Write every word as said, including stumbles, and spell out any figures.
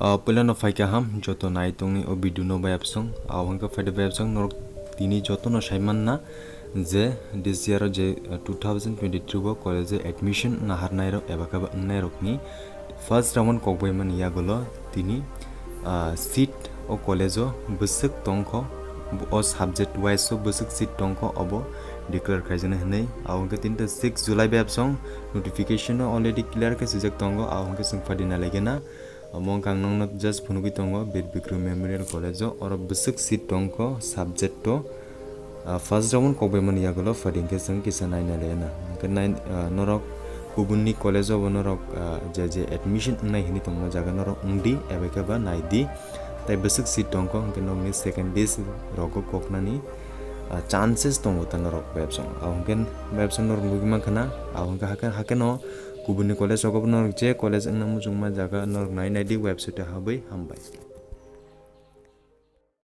Ah, puilano phaikha ham, joto nai tongni o video no bayapsong. Ah, hwnkhe phaida bayapsong norok tini jotono saimanna je this year o je, ah, two thousand twenty-three o college o admission naharnairok eba khe ba wngnairokni first round kokbaimani yagulo tini, ah, seat o college o bwswk tongkho, o subject wise o bwswk seat tongkho obo declare khaijani hwnwi. Ah, hwnkhe tini ta six July bayapsong notification o already clear khe swijak tongo, ah, hwnkhe chwng phaidi nalaigena. Omo wngkha ang nokno just phunugwi tongo Bir Bikram Memorial College o, oro bwswk seat tongkho subject o, ah, first round kokbaimani yagulo phaidi hwnkhe chwng kisa naina lena. Hwnkhe nai, ah, norok kubunni college o bo norok, ah, je je admission wngnai hinwi tongma jaga norok wngdi eba khe ba naidi. Tai bwswk seat tongkho hwnkhe nokni second list rogo koknani, ah, chances tongo ta norok website. Ah, hwnkhe website norok nugwi mankha na, ah, hwnkhe hakhe, hakhe no kubunni college rogo bo norok je college wngna muchungma jaga norok nai naidi website o habwi hambai.